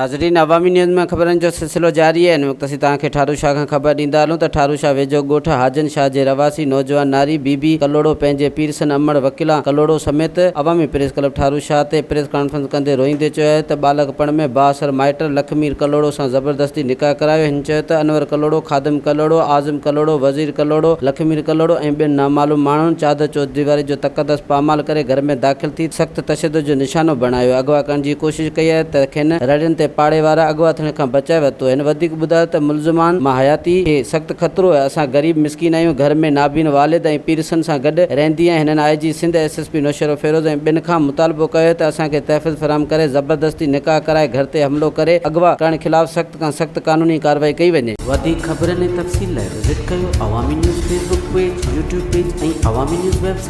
ناظرين عوامي نيوز ۾ خبرن جو سلسلو جاري آهي ان وقت اسين توهان کي ٺارو شاهه کان خبر ڏيندا هلون ته ٺارو شاهه ويجهو ڳوٺ حاجن شاهه جي رهواسي نوجوان ناري بي بي ڪلهوڙو پنهنجي پيرسن امڙ وڪيلان ڪلهوڙو سميت عوامي پريس ڪلب ٺارو شاهه تي پريس ڪانفرنس ڪندي روئيندي چيو آهي ته ٻالڪپڻ ۾ بااثر مائٽ لکمير ڪلهوڙو سان زبردستي نڪاح ڪرايو هن چيو ته انور ڪلهوڙو، خادم ڪلهوڙو، اعظم ڪلهوڙو، وزير ڪلهوڙو، لکمير ڪلهوڙو ۽ ٻين نامعلوم ماڻهن چادر چوديواري جو تقدس پامال ڪري گهر ۾ داخل ٿي سخت تشدد جو نشانو بڻايو اغوا ڪرڻ جي ڪوشش ڪئي آهي ته کين رڙين تي پاڙي وارا اغوا ٿيڻ کان بچائي ورتو. هن وڌيڪ ٻڌايو ته ملزمان مان حياتي کي سخت خطرو آهي اسان غريب مسڪين آهيون گهر ۾ نابين والد ۽ پيرسن سان گڏ رهندي آهيان هنن I G Sindh S S P Naushahro Feroze ۽ ٻين کان مطالبو ڪيو آهي ته اسان کي تحفظ فراهم ڪري زبردستي نڪاح ڪرائي گهر تي حملو ڪري اغوا ڪرڻ خلاف سخت کان سخت قانوني ڪارروائي ڪئي وڃي. وڌيڪ خبرن ۽ تفصيل لاء وزٽ ڪيو Awami news Facebook page, YouTube page ۽ Awami news website.